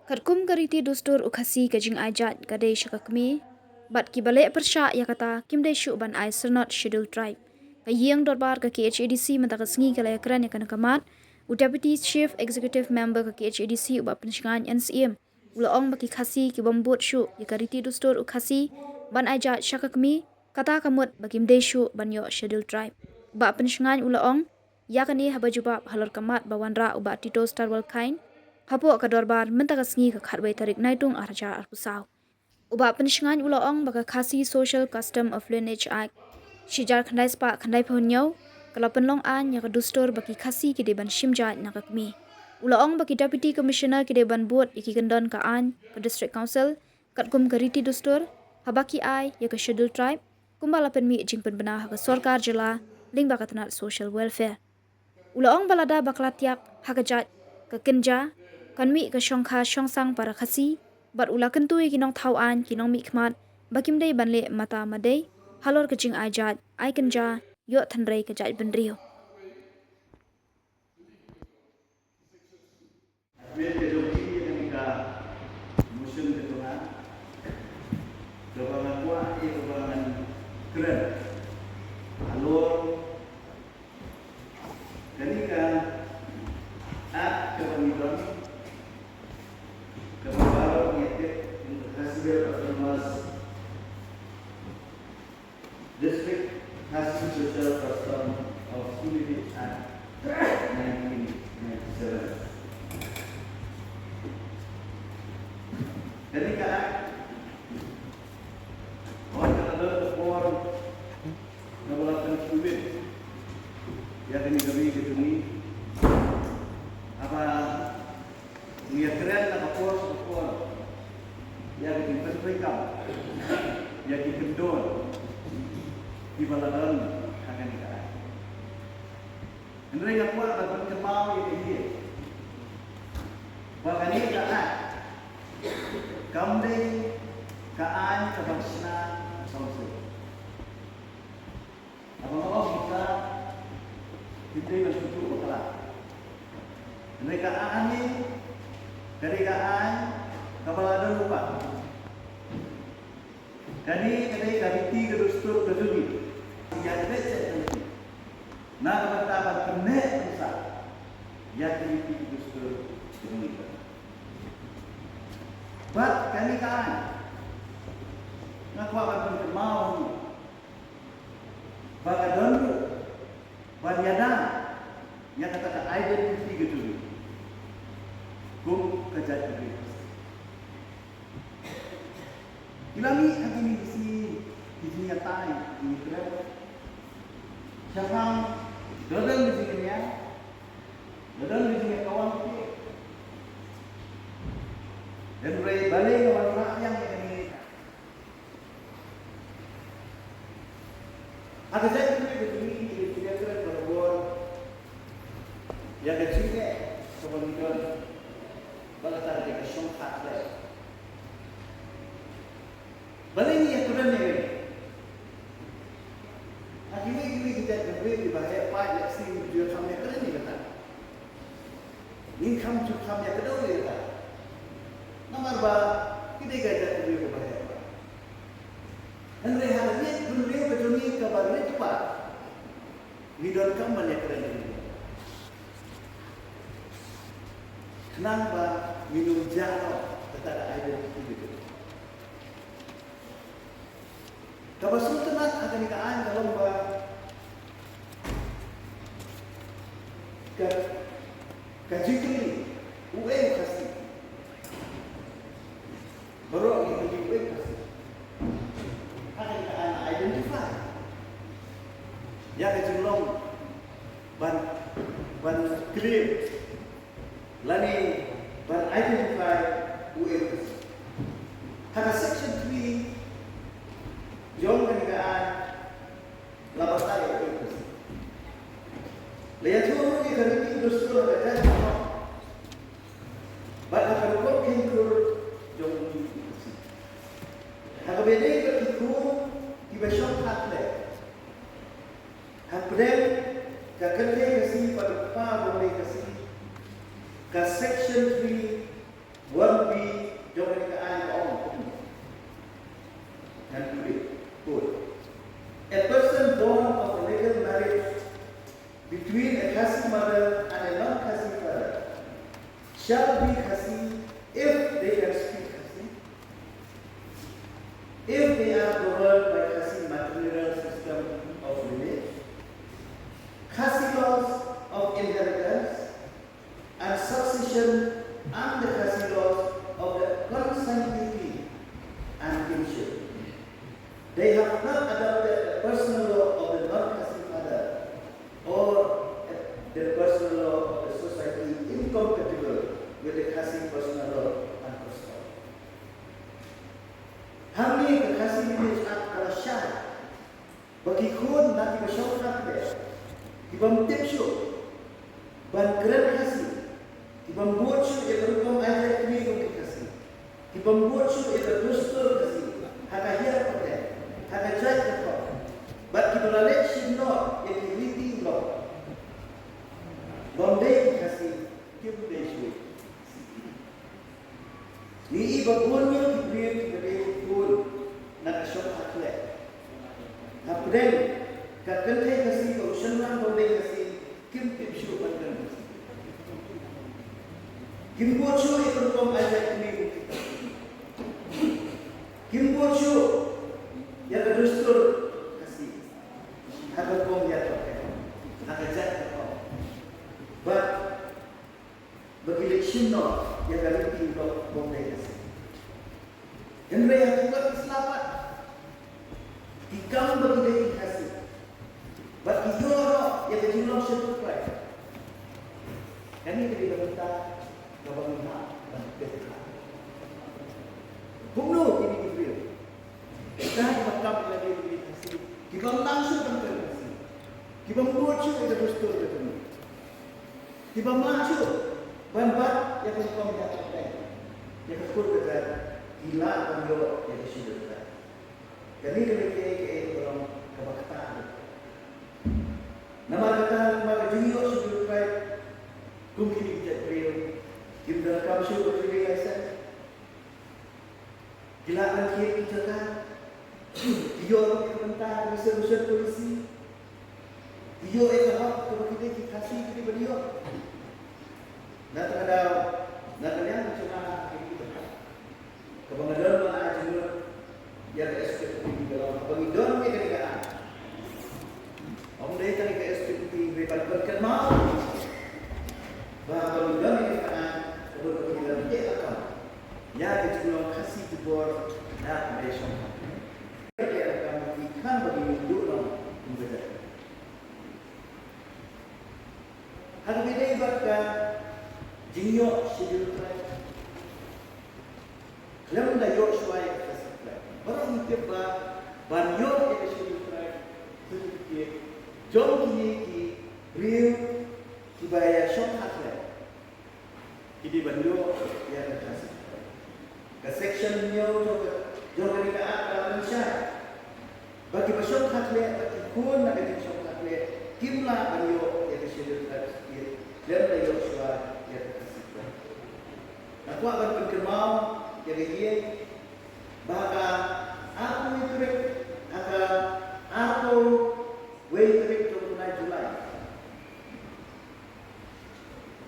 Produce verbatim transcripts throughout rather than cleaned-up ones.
Katkum ka riti dustur u Khasi, ka jingai jait ka dei sha ka kmie, bad kiba leh pyrshah ïa kata kim dei shuh ban ai syrnod Scheduled Tribe. Ka ïing dorbar ka K H A D C mynta ka sngi ka la ïakren ïa kane ka mat. U Deputy Chief Executive Member ka K H A D C u Bah Pynshngain N Syiem u la ong ba ki Khasi ki bym bud shuh ïa ka riti dustur u Khasi ban ai jait sha ka kmie, kata ka mut ba kim dei shuh ban ïoh Scheduled Tribe. U Bah Pynshngain u la ong ïa kane haba jubab halor ka mat ba wanrah u Bah Tito Starwell Chyne hapoh ka dorbar mynta ka sngi, ka khatwei tarik Naitung arhajar arphew saw. U Bah Pynshngain u la ong ba ka Khasi Social Custom of Lineage Act shi hajar khyndai spah khyndai phew hynñiew ka la pynlong aiñ ïa ka dustur ba ki Khasi ki dei ban shim jait na ka kmie. U la ong ba ki Deputy Commissioner ki dei ban bud ïa ki kyndon ka aiñ ka District Council katkum ka riti dustur haba ki ai ïa ka Scheduled Tribe, kumba la pynmih jingpynbna ha ka sorkar jylla lyngba ka tnat Social Welfare. U la ong ba lada ba ka la thiah ha ka jait ka kynja, kan mih ka shongkha shongsang para Khasi, bad u la kyntu ïa ki nongthaw aiñ, ki nongmihkhmat ba kim dei ban leh mata madei halor ka jingai jait, ai kynja, ïoh tynrai ka jaitbynriew. Motion ka jong nga, kaba nga kwah ïa kaba ngan kren halor kane ka Act kaba ngi don, kaba baroh ngi tip, ka Khasi Autonomous District Khasi Social Custom of Lineage Act nineteen ninety-seven. Kane ka Act, hooid, ka la don ka por kaba la pynshongkha ïa kane ka ri ka jong ngi. Haba ngi ïakren na ka por sha ka por ïa ka jingpyntreikam ïa ki kyndon kiba la don ha kane ka Act. Hynrei nga kwah ban pynkynmaw ïa ka ïing ba kane ka Act kam dei ka aiñ kaba shna ha Council. Haba nga ong kita, kim dei ban shu bakla. Hynrei ka aiñ, ka dei ka aiñ kaba la don lypa. Kane ka dei ka riti ka dustur ka jong ngi. Ïa ka dei ka riti. Na ka bynta ban pynneh pynsah ïa ka riti ka dustur ka jong ngi. Bad kane ka aiñ, nga kwah ban pynkynmaw ïa ngi ba ka don ruh ban ïada ïa kata ka identity ka jong ngi kum ka jaitbynriew Khasi. Ki la mih ha kine ki sngi ki jingïatai, ki jingïakren. Shaphang, da don ka jingïatai, da don ka jingïakawang ki. Hynrei balei nga wanrah biang ïa kane? Ha ka jaitbynriew ka jong ngi, ngi dei ban ïakren barabor ïa ka jingeh kaba ngi don bad kata ka dei ka shongkha khleh. Balei ngi ïakren ïa kane? Ha kiwei kiwei ki jaitbynriew kiba heh paid, lehse ngim ju kham ïakren ïa kata. Ngim kham ju kham ïakdew ïa kata. Namar ba ki dei ka jaitbynriew kaba heh paid. Hynrei ha ka jaitbynriew ka jong ngi kaba rit paid, ngi donkam ban ïakren ïa kane. Khnang ba ngin ym jah noh kata ka identity ka jong ngi. Kaba sngewtynnat ha kane ka aiñ ka long ba ka, ka jingkylli uei u Khasi. Baroh ngi kylli uei u Khasi. Ha kane ka aiñ identify ïa ka jinglong ban, ban claim lane ban identify uei u Khasi. Ha ka section three jong kane ka aiñ la batai uei u Khasi. La ïathuh ruh ïa ka riti dustur ha ka jaiñ jong bad ha ka rukom kyntur jong u Khasi. Ha kaba ïadei bad ki khun kiba shongkha khleh, hapdeng ka kynthei Khasi bad u kpa Bombay Khasi, ka section three, one B the personal law of the society incompatible with the Khasi personal law and custom. Hangne ka Khasi Lineage Act ka la shah ba ki khun na kiba shong ha khleh, ki bym tip shuh ban kren Khasi, ki bym bud shuh ïa ka rukom ai jait kmie kum ki Khasi, ki bym bud shuh ïa ka dustur Khasi ha ka hiar ka bneng, ha ka jait ka thong, bad kiba la leit shim noh ïa ki riti lok bym dei ki Khasi, kim dei shuh. Ngi i ba bun ngut ki briew kiba dei ki khun na ka shong ha khleh, hapdeng ka kynthei Khasi bad u shynrang bym dei Khasi, kim tip shuh ban kren Khasi. Kim bud shuh ïa ka rukom ai jait kmie, kim bud shuh ïa ka dustur Khasi ha ka rukom ïa ka, ha ka jait ka thong. Bad ba ki leit shim noh ïa ka riti lok bym dei Khasi. Hynrei ha ki kot ki sla pat, ki kam ba ki dei ki Khasi, bad ki ïoh noh ïa ka jinglong Scheduled Tribe. Kane ka dei ka bynta kaba ngi hap ban peit ha kumno kine ki briew, ka kiba kam ïa la ki Khasi, ki bym nang shuh ban kren Khasi, ki bym bud shuh ïa ka dustur ka jong, ki bym lah shuh ban bat ïa ka rukom ïa ka pyrthei, ïa ka kur ka jait, ki lah ban ïoh ïa ka Scheduled Tribe. Kane ka dei kaei kaei kaba long kaba ktah. Namar kata, namar ka jingïoh Scheduled Tribe kum kine ki jait briew, kim donkam shuh ka trading license. Ki lah ban kiew ki jaka, ki ïoh ïa ka bynta reservation policy, ki ïoh ïa ka hok kaba ki dei ki Khasi ki dei ban ïoh. Na kata ka daw, na ka liang ka jong nga, kaba nga don ban ai jingmut ïa ka S P T P ka long ba ngi don ïa kane ka aiñ. Ym dei tang ïa ka S P T P, hynrei ban pynkynmaw ba haba ngi don ïa kane ka aiñ, ka mut ba ngi don ïa ka kam ïa ka jinglong Khasi jubor da kaba ïashong ha kane ka kam, ki khlem ba ngi duh long kum ka jait. Ha kaba ïadei bad ka jingïoh Scheduled Tribe, khlem da ïoh shuwa ïa ka Khasi Tribe, baroh ngi tip ba ban ïoh ïa ka Scheduled Tribe certificate jong kine ki briew kiba ïashong ha khleh, ki dei ban ïoh ïa ka Khasi. Ka section hynñiew jong ka, jong kane ka Act ka la pynshai ba kiba shong ha khleh bad ki khun na ka jingshong ha khleh kim lah ban ïoh ïa ka Scheduled Tribe Certificate khlem da ïoh shuwa ïa ka Khasi Tribe. Nga kwah ban pynkynmaw ïa ka ïing ba ha ka arphew wei tarik, ha ka arphew wei tarik jong u bnai July,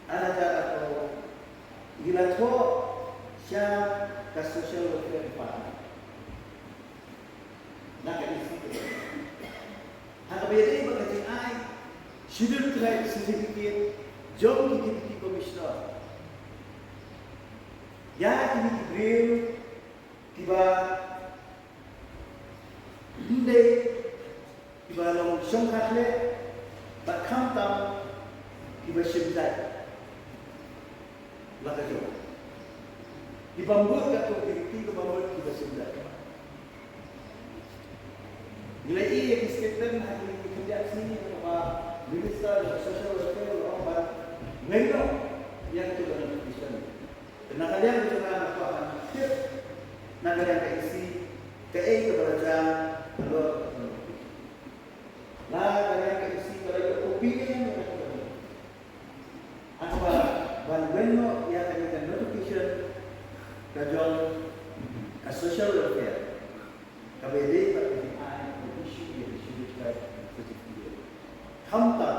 ar hajar arphew, ngi la thoh sha ka Social Welfare Department na ka E C. Ha kaba ïadei bad ka jingai Scheduled Tribe Certificate jong ki Deputy Commissioner ïa kine ki briew kiba ym dei kiba long shong ha khleh bad khamtam kiba shim jait la ka jong, kiba mut katto ki riti, kiba mut kiba shim jait. Ngi la ïohi ïa ki statement ha ki khyndiat sngi kaba Minister of Social Welfare u la ong ba ngin ïoh ïa kito ki notification. Te na ka liang ka jong nga nga kwah ban tip na ka liang ka E C kaei kaba la jia halor kata ka notification. La ka liang ka E C ka la ïoh copy ne em ïa kata ka notification? Ha kaba ban weng noh ïa kane ka notification ka jong ka Social Welfare kaba ïadei bad ka jingai ban issue ïa ka Scheduled Tribe certificate, khamtam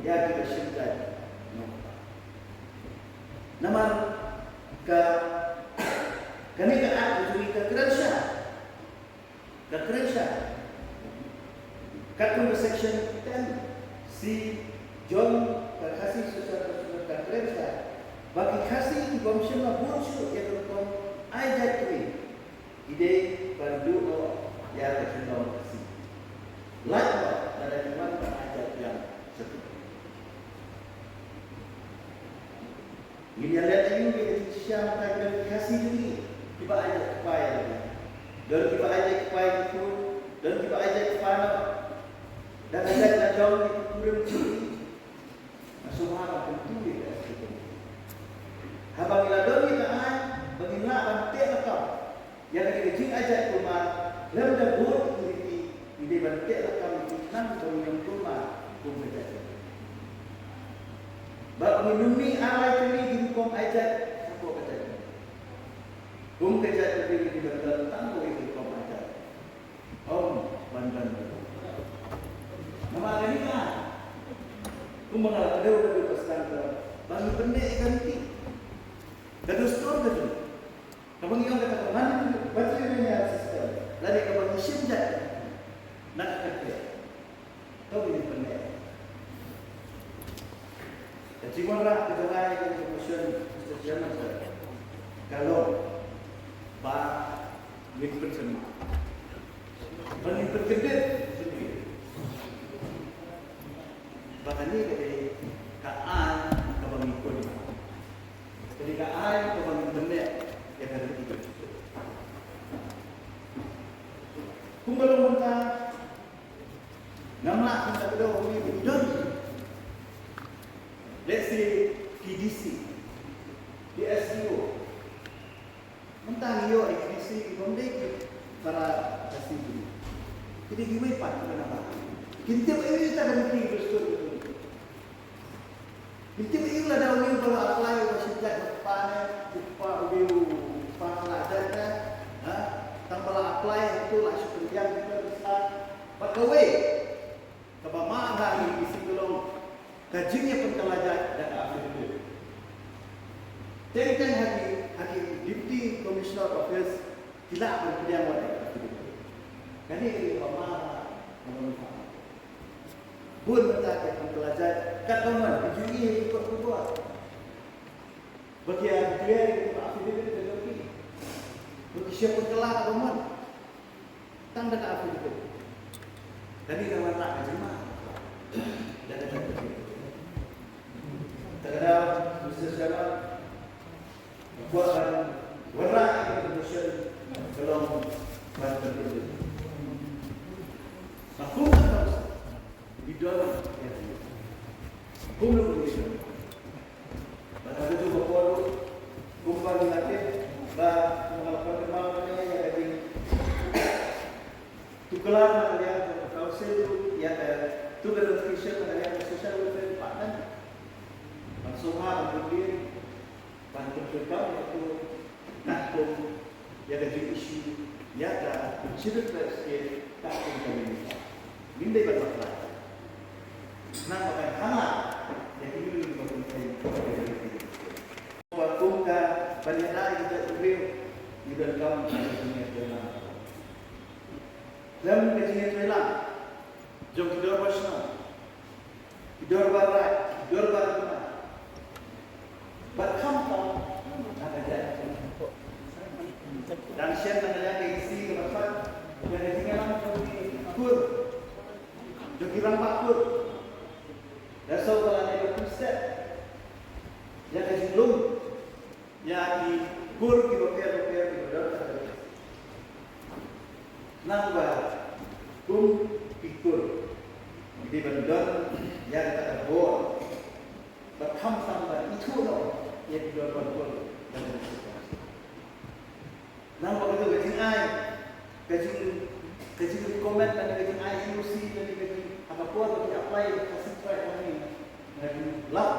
ïa kiba shim jait nongkha. Namar ka, kane ka Act ka jong ngi ka kren sha, ka kren sha katkum ka Section ten C jong ka Khasi Social Constitution, ka kren sha ba ki Khasi ki bym shym la bud shuh ïa ka rukom ai jait kmie, ki dei ban duh noh ïa ka jinglong Khasi. Lait noh lada ki wan ban ai jait biang sha ki. Ngin ïa leh aïu ïa ka jingshisha mynta ki don ki Khasi jong ngi kiba ai jait kpa ïa lade? Don kiba ai jait kpa ïa ki khun, don kiba ai jait kpa noh. Da ka jait la jong ïa ki kurim jong ngi. Nga sngewbha ban kyntu ïa ka S T Committee. Haba ngi la don ïa ka aiñ ba ngin lah ban teh lakam ïa kane ka jingai jait kulmar, lem da bor ki riti, ngi dei ban teh lakam ïa ki khnang ba ngin ym kulmar kum ka jait. Ba ngin ym mih ar lai tylli ki rukom ai jait hapoh ka jait. Kum ka jait ka dei ban don tang kawei ka rukom ai jait. Ym ban don. Namar kane ka, kumba nga la kdew, ka dei ba sdang ka ba ngi pynneh ïa ka riti, ka dustur ka jong ngi. Kaba ngi ong kata ka matrilineal system, lane kaba ngi shim jait na ka kyrteng. To ngin pynneh. Ka jingwanrah ka jong nga ïa ka motion, Mister Chairman, ka long ba ngin pynsynei, ba ngin pynkyndit ba kane ka dei ka aiñ kaba ngi pun. Ka dei ka aiñ kaba ngi pynneh ïa ka riti. Kumba long mynta, ngam lah kumta ka dei ba ngi don, let's say, ki D C, ki S D O. Mynta ngi ïoh ïa ki D C ki bym dei ki para Khasi. Ki dei kiwei pat kiba nabar. Kin tip aïu ïa ka riti dustur. Kin tip aïu lada uwei u ba la apply u ba shim jait na kpa ne, u kpa u dei u kpa la jait ne. Ha? Tang ba la apply, uto la shu pynbiang kita bisa. Bad kawei kaba mah ha ïa ki D C ka long ka jingïapynkylla jait da ka affidavit. Teng teng ha ki, ha ki Deputy Commissioner Office ki lah ban pdiang wat da ka affidavit. Kane ka dei kaba mah ha, ha. Bun mynta ki pynkylla jait katba mon, ki ju ïohi ha ki kot khubor ba ki ïa declare ïa ka affidavit ka jong ki. Ba ki shah pynkylla katba mon. Tang da ka affidavit. Kane ka wanrah ka jingma. Da ka jingma. Te ka daw, Mister Chairman, nga kwah ban wanrah ïa ka motion ka long ban pyntip. Nga kum ka tau sa. Bidon ïa ka. Kum long bidon. Bad ha kajuh ka por ruh, kumba ngi la tip ba, kumba nga la pynbna mynne ïa ka jingtuklar na ka liang jong ka Council ruh ïa ka, to ka notification na ka liang ka Social Welfare Department. Ban sngewbha ban pynbiang, ban pynpynpaw ïa ka, katkum ïa ka jingissue ïa ka Scheduled Tribe State katkum ka Minister. Ngim dei ban bakla. Nang ba kan hana ïa ki minu ba pynpaw ïa ka jingissue. Ba kum ka ban ïada ïa ka jaitbynriew, ngi donkam ïa ka jingïatreilang. Lem ka jingïatreilang jong ki dorbar shnong, ki dorbar raid, ki dorbar hima. Bad khamtam na ka jait. Dang shen na ka jait ka isi ka bad bad ïa ka jingïalam jong ki kur, jong ki rangbah kur. Da shu ba la dei ban pynstep ïa ka jinglum ïa ki kur kiba pher bapher kiba don ha ka jait. Nang ba kum ki kur ki dei ban don ïa kata ka bor ba khamtam ban ithuh noh ïa ki dorbar kur ban don. Nang ba kata ka jingai, ka jing, ka jing recommend lane ka jingai N O C lane ka jing, ha ka por ba ki apply ka Khasi Tribe lane, lane lap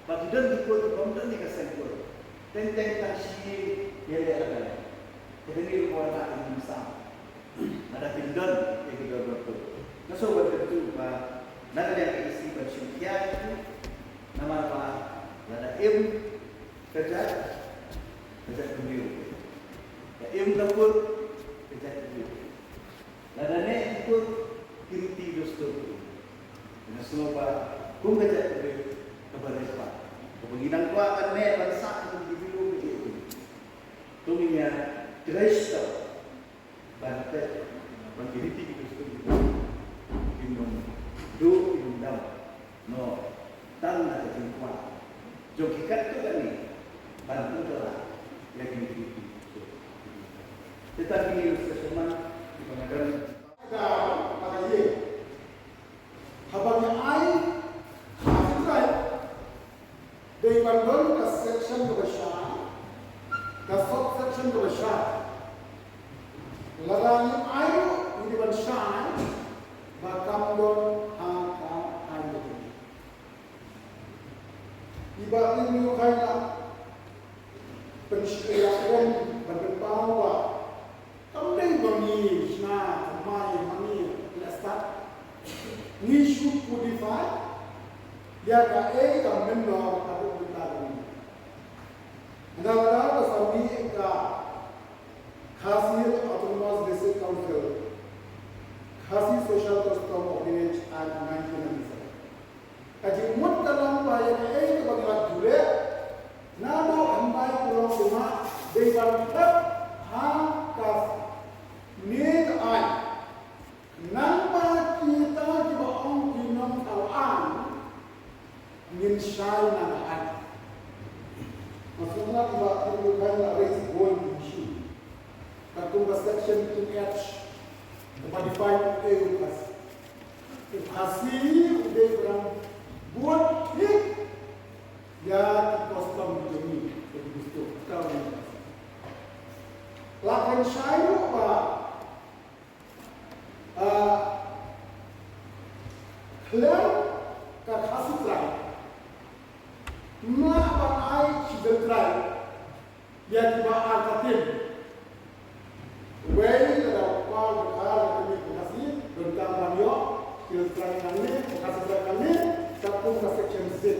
ba ki don ki kur, bym don ïa ka seng kur. Teng teng tang shi ïing ïaleh lane. Ka dei ruh ka wanrah ka jingmynsiem. Lada kim don ïa ki dorbar kur, nga sngewbha ban kyntu ba na ka liang ka isi ban shim khia ïa ki, namar ba lada im ka jait, ka jait ka briew. Ka im ka kur, ka jait ka briew. Lada neh ki kur, ki riti dustur. Nga sngewbha kum ka jait ka briew kaba rit pat, kaba ngi dang kwah ban neh ban sah kum ki briew ka jait ka briew. To ngin ïa trei sha ban peit, ban ki riti ki dustur, kim duh, kim dam noh tang na ka jingkwah. Jong ki katto katne ban pynkylla ïa kine ki. Te tang kine ki session man kiba nga don. Ka, ka ïa. Haba ngi ai, ha ki trai. Dei ban don ka section kaba shai, ka subsection kaba shai. Lada ngi ai ruh ngi dei ban shai ba kam don ha ka ai ruh. I Bah Tin Lio Khaina pynshai ïa ka ban pynpaw ba kam dei ba ngi shna thymmai ma ngi leh stad. Ngi shu codify ïa kaei ka mynnor haduh mynta ka ngi. Nga kata ka sa mih ka Khasi Hills Autonomous District Council, Khasi Social Custom of Lineage Act nineteen ninety-seven. Ka jingmut ka long ba ïa kaei kaba ngi la ju leh naduh hynrei ka long kumba dei ban thep ha kane ka aiñ. Nangba kita kiba ong ki nongthaw aiñ ngin shai na ka aiñ. Nga sngewthuh ba ki nongthaw aiñ la raise bun issue. Katkum ka section two H kaba define u Khasi. U Khasi u dei ba dang bud thik ïa ki custom jong ngi, ïa ki dustur. Ka u dei. La kren shai ruh ba, ah, khlem ka Khasi tribe, mlien ban ai Scheduled Tribe ïa kiba ar ka tim. Wei lada u kpa u dkhar ka kmie ka Khasi, donkam ban ïoh Scheduled Tribe nangne, ka Khasi Tribe nangne, katkum ka section six.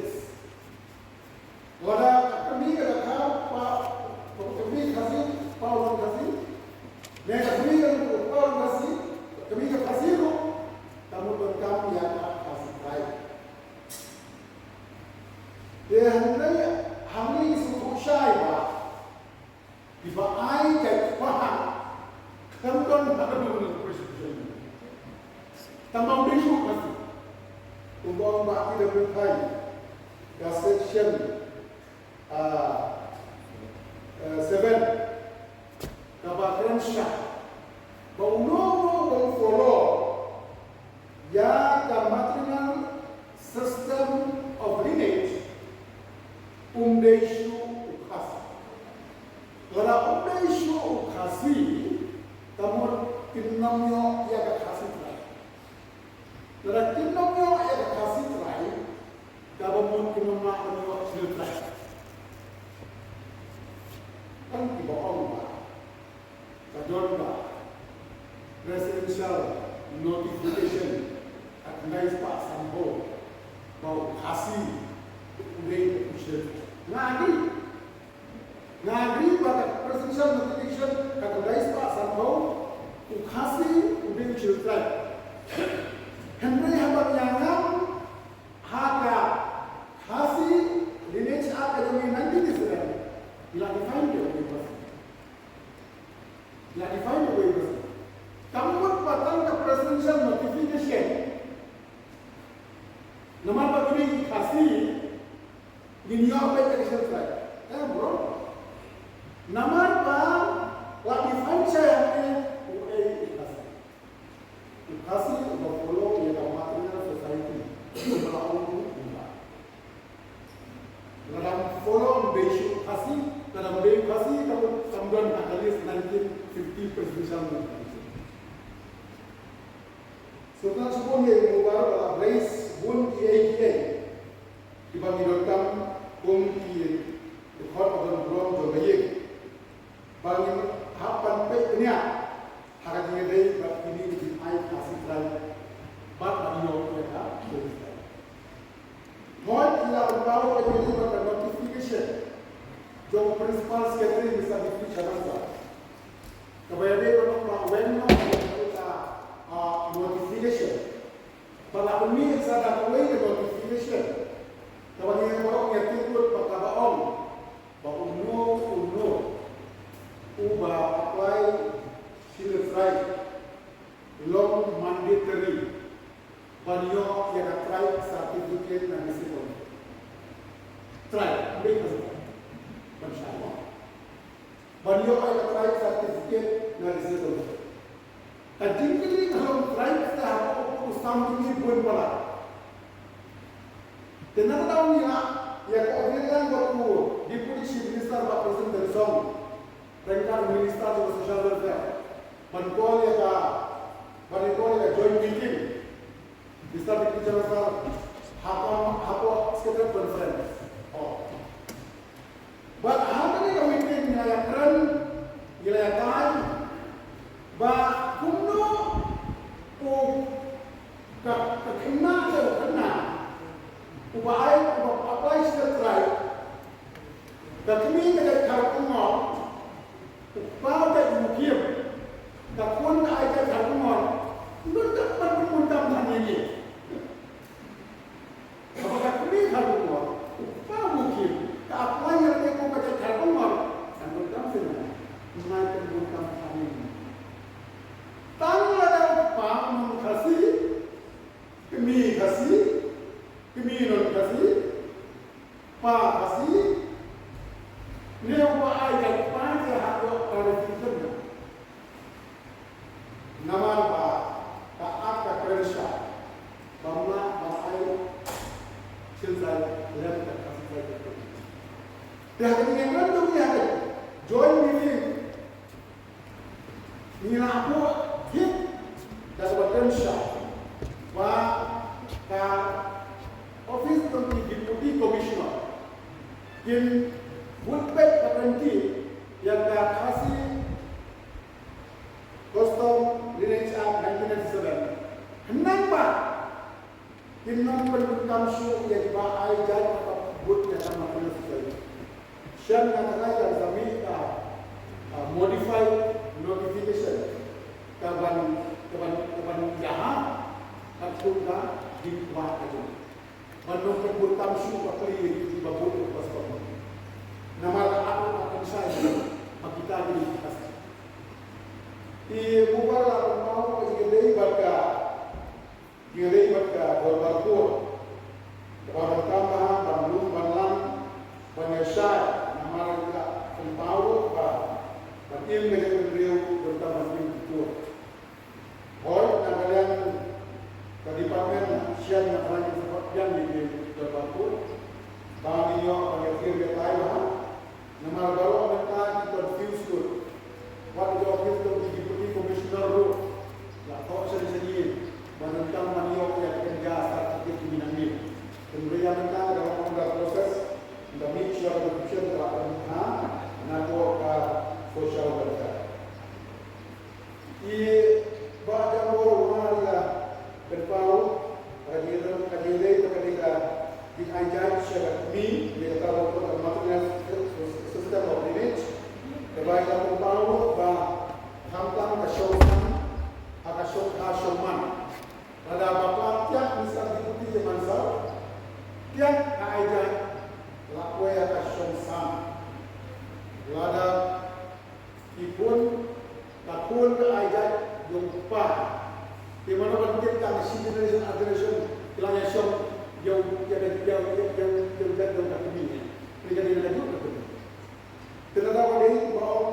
Lada ka kmie ka dkhar, kpa, ka kmie ka Khasi, kpa u Khasi, ne ka kmie ka, kpa u Khasi, ka kmie ka Khasi ruh, ka mut donkam ïa ka Khasi Tribe. Te hangne, hangne ngi sngewthuh shai ba kiba ai jait pahak khlem don ha ka Constitution. Tang ba u dei shuh Khasi. Kumba ong Bah T W Thain, ka section, ah, eh, seven, kaba kren shai ba uno uno uba follow ïa ka matrilineal system of lineage, um dei shuh u Khasi. Lada um dei shuh u Khasi, ka mut kin ym ïoh ïa ka Khasi Tribe. Lada kin ym ïoh ïa ka Khasi Tribe, kaba mut kin ym lah ban ïoh Scheduled Tribe. Tang kiba ong ba ka don ka presidential notification ka khyndai spah sanphew ba u Khasi u dei u Khasi. Nga agree. Nga agree ba ka presidential notification ka khyndai spah sanphew u Khasi u dei u Scheduled Tribe. Hynrei haba ngi ïa ngam ha ka Khasi Lineage Act ka jong ngi nineteen eighty-seven, ngi la define ïa u Khasi. La define wei bas. Kam mut ba tang ka presidential notification. Namar ba ngi dei ki Khasi, ngin ïoh beit ka Scheduled Tribe. Eh, bro. Namar ba la define shai hangne uei u Khasi. U Khasi uba follow ïa ka matrilineal society. Uba la ong u uba. Lada ym follow ym dei shuh Khasi, lada ym dei Khasi, ka mut kam don ha ka list nineteen fifty presidential notification. Sultan Shuh Bun ïa u Mubarak ba la raise bun kiei kiei kiba ngi donkam kum ki dkhot ba don burom jong ka ïing. Ba ngin hap ban peit bniah ha ka jingïadei bad kine ki jingai Khasi Tribe bad ban ïoh ïa ka Khasi Tribe. Hooid, ngi la pynpaw ïa kane bad ka notification jong u Principal Secretary Mister Dickly Sharma. Kaba ïadei bad u Bah Weng Noh, ïa ka, ah, notification. Ba la pynmih sa da kawei ka notification kaba ngi baroh ngi ïa tip lut ba kaba ong ba uno uno uba apply Scheduled Tribe long mandatory ban ïoh ïa ka tribe certificate na District Council. Tribe, ym dei Khasi. Ban shah mo. Ban ïoh ai ka tribe certificate na District Council. Ka jingkylli ka long tribe sa hapoh u sam jong ngi bun palat. Te na ka daw ngi la ïa coordinate lang bad u Deputy Chief Minister Bah Prestone Tynsong, ryngkat u Minister jong ka Social Welfare, ban call ïa ka, ban call ïa ka joint meeting. Mister Deputy Chancellor, hapoh, hapoh Secretariat Conference. Oh. Bad ha kane ka meeting ngi la ïakren, ngi la ïatai ba kumno u ka, ka khynnah, ka khynnah uba ai, uba apply sha ka tribe, ka kmie ka jait Khar Kongor, u kpa u jait Mukim, ka khun ka ai jait Khar Kongor, ym donkam ban pynbun kam than ïa ngi. Haba ka kmie Khar Kongor, u kpa Mukim, ka apply ïa ka khun ka jait Khar Kongor, kan donkam shisha, ym ngai pynbun kam than ïa ngi. Tang lada u kpa u non Khasi, kmie Khasi, kmie non Khasi, kpa Khasi, ne uba ai jait kpa te haduh clarification. Namar ba ka Act ka kren shai ba ym lah ban ai Chin tribe lem bad Khasi tribe. Te ha kane ka kren jong ngi ha ka joint meeting, ngi la buh tip da kaba kren shai ba ka office jong ki Deputy Commissioner kin bud beit bad ryntih ïa ka Khasi Custom Lineage Act nineteen ninety-seven. Khnang ba kin nang pyndonkam shuh ïa kiba ai jait, ba bud ïa ka Matrilineal Society. Shen nga tharai ka submit ka, ah, modified notification ka ban, ka ban, ka ban ïaha katkum ka jingkwah ka jong. Ban nang pyndonkam shuh ka plie ïa kiba bud ïa ka custom. Namar ka ap ka pynshai ba kita ki custom. I Mubar la pynpaw ka jingïadei bad ka Ki dei bad ka dorbar kur. Kaba donkam bha ban lum ban lam ban ïa shai namar ka pynpaw ruh ba ban im ka jaitbynriew donkam ban im ki kur. Hooid na ka liang ka department shen na ka liang ka support biang ïa ki dorbar kur. Ba ngin ïoh ban ïa kir ïa tai bha. Namar baroh mynta ki confuse lut. Wat ïa ka office jong ki Deputy Commissioner ruh la thoh shen shen ïing ba donkam ban ïoh ïa ka kynja certificate ki minam ïing. Hynrei ïa mynta ka dang under process, ynda mih shuwa ka notification ka la pynmih ha na ka Social Welfare. I Bah Jambor War i la pynpaw ka jingdon, ka jingdei bad ka dei ka jingai jait sha ka kmie, ïa kata ba mut ka Matrilineal System of Lineage. Kaba i la pynpaw ba khamtam ka shong san ha ka shong kha shong man. Lada bakla tiak, Mister Deputy Chairman Sir, tiak ka ai jait la poi ha ka shong san. Lada Ki khun, ka khun ka ai jait jong u kpa. Te mano ban tip tang shi generation ar generation ki la ïa shong ïa u, ïa ka, ïa u, ïa u, ïa u jait jong ka kmie. Te ka dei na ka juk ka kmie. Te lada ba dei ba ong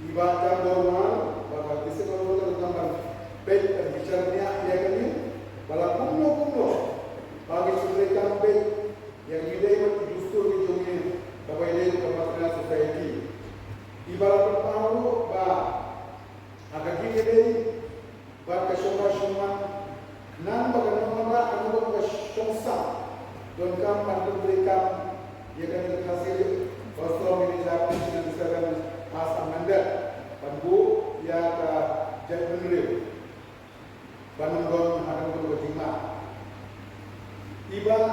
i Bah Jambor War ba ka District Council ka donkam ban peit ban bishar bniah ïa kane ba la kumno kumno ba ki shu treikam peit ïa ka jingïadei bad ki dustur ki jong ngi kaba ïadei bad ka Matrilineal Society. Kiba la pynpaw ruh ba ha ka jingïadei bad ka shong kha shong man, khnang ba kan ym wanrah, kan ym wanrah ka shong san, donkam ban pyntreikam ïa kane ka Khasi Custom Lineage Act nineteen ninety-seven as amended ban buh ïa ka jaitbynriew. Ban ym don ha ka bynta ka jingma. I Bah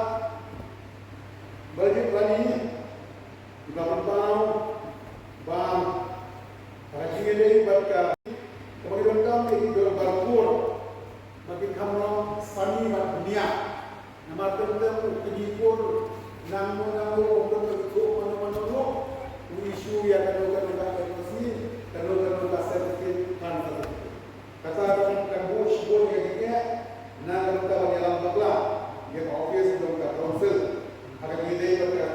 Baljit Rani i la pynpaw ba ha ka jingïadei bad ka, kaba ki donkam ïa ki dorbar kur ba kin kham long sani bad bniah. Namar teng teng u kñi kur nangno nangno, ym don ba ithuh mano mano ruh, u issue ïa kano kano ka N O C, kano kano ka certificate, kan certificate. Kata kan, kan buh shibun ïa ki, ïa na ka bynta ban ïalam bakla ïa ka office jong ka council ha ka jingïadei bad ka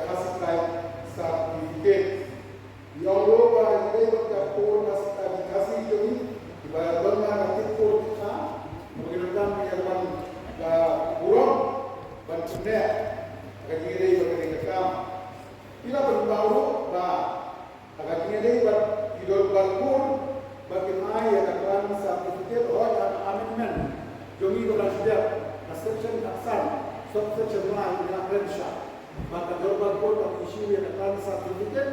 Ka jingïadei bad kane ka kam. Phi la pynpaw ruh ba ha ka jingïadei bad ki dorbar kur ba kin ai ïa ka clan certificate, hooid, ha ka amendment jong ngi kaba la shu dep, ka section khatsan, subsection lai, ngi la kren shai ba ka dorbar kur ban issue ïa ka clan certificate,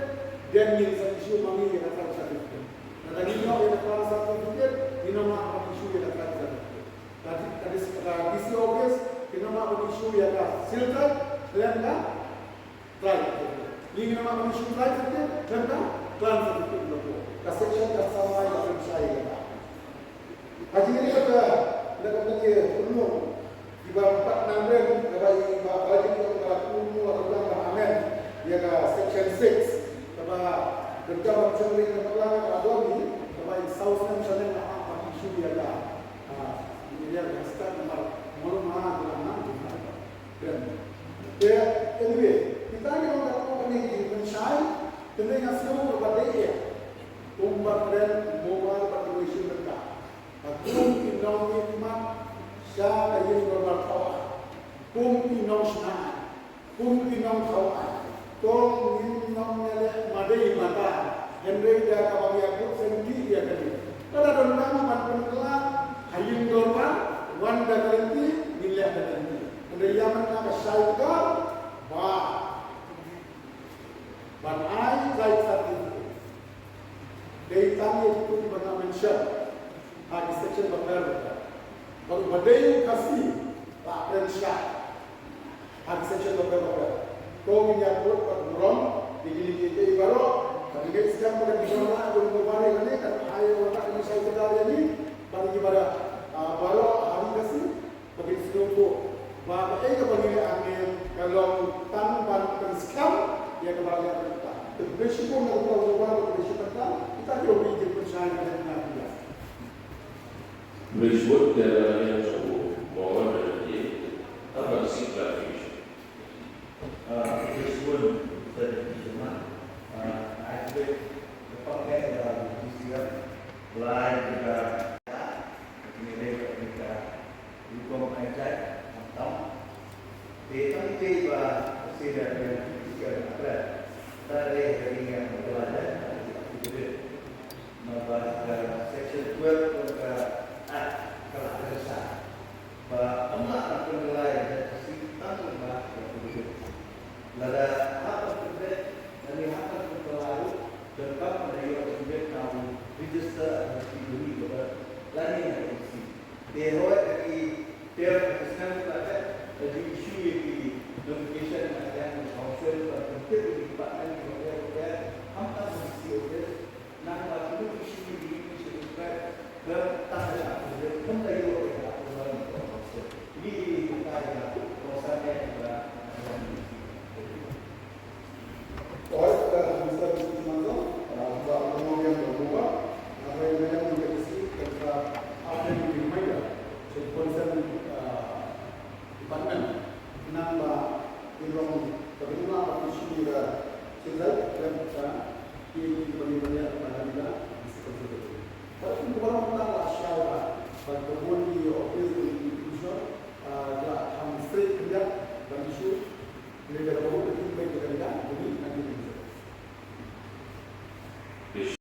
then ngin sa issue ma ngi ïa ka clan certificate. Lada ngin ïoh ïa ka clan certificate, ngin ym lah ban issue ïa ka clan certificate. Ka D-, ka D C, ka D C office kin ym lah ban issue ïa ka Seal Tribe khlem ka Tribe Certificate. Ngi ngin ym lah ban issue Tribe Certificate khlem ka Clan Certificate. Ka section khatsan lai ka pynshai ïa ka. Ha jingïadei bad ka, na ka bynta ki khunlung kiba pat nang ren, kaba i, ba, ba jingïadei bad ka khunlung, kaba nang ban amend ïa ka section six, kaba donkam ban shong ring na ka Bakla, kaba don hi, kaba i saw snem shaneng la ah ban issue ïa ka. Ah, ïa ka start namar malu ma ka nang. Te, anyway, kita ki long ka company ki pynshai, kane nga sngew ba dei eh. Kumba kren, kumba kren, kumba kren, kumba kren. Ba kum ki nongmihkhmat sha ka ïing dorbar thaw aiñ, kum ki nongshna aiñ, kum ki nongthaw aiñ, to ngin ym ïaleh madei mata, hynrei da kaba ngi ïakut lynti ïa kane. Lada donkam ban pynkylla ha ïing dorbar, wan da ka lynti, ngin leh da ka lynti. Hynrei ïa mynta ka shai ka, ba ban ai Tribe Certificate. Dei tang ïa kito kiba nga mention ha ki section bapher bapher. Bad uba dei u Khasi la kren shai ha ki section bapher bapher. To ngin ïakut bad burom ïa kine kiei kiei baroh. Bad ngin ïa sdang bad ki baroh, bad ki baroh, bad ki baroh, bad ki baroh, ah, baroh ha ri Khasi. Ba kin sngewthuh ba kaei kaba ngi leh hangne ka long tang ban pynskhem ïa kaba ngi leh mynta. Te khublei shibun na ka bynta u Baroh, khublei shibun na ka bynta kita kiba kin pynshai na ka bynta. Khublei shibun. Te la ïa shu bawa na ka ïa tang ban seek clarification. Ah, khublei shibun, Mister Deputy Chairman. Ah, I expect the public, uh, to see that line, uh, Kine dei ka, kine ka rukom ai jait khamtam. Te tang tei ba sila dei ki ka kra. Ta dei ka dei ka kra dei ka kra. Naba ka section twelve ka Act ka la kren sa ba ym lah ban pynkylla da ka si tang ba ka pynkylla. Lada hap ban pynkylla, lada hap ban pynkylla ruh, donkam ban ïoh jingmut na u register administrative body ba lane na ka E C. Te hooid, ka ki ter ka snem ka la dep, ka ju issue ïa ki notification na ka liang ka council ban pyntip ïa ki department kiba ter ter, khamtam ka D C office, nangba kino ki issue ïa ki notification ka, ka tang ka la, ka la ïoh ïa ka approval na ka council. Ngi ïa ka council ka la. Alright, uh, Mister Manzo, uh, ba ngomong yang berubah, apa yang yang kita isi, kita apa yang dimainkan, concern, uh, department, nang ba ilong, bagi ma ba issue da, sila, dan kita, di, di bagi banyak, bagi kita, isi concern. Tapi kita orang tak lah share, bagi kebun di office, di institution, uh, kita ham straight kerja, bagi issue,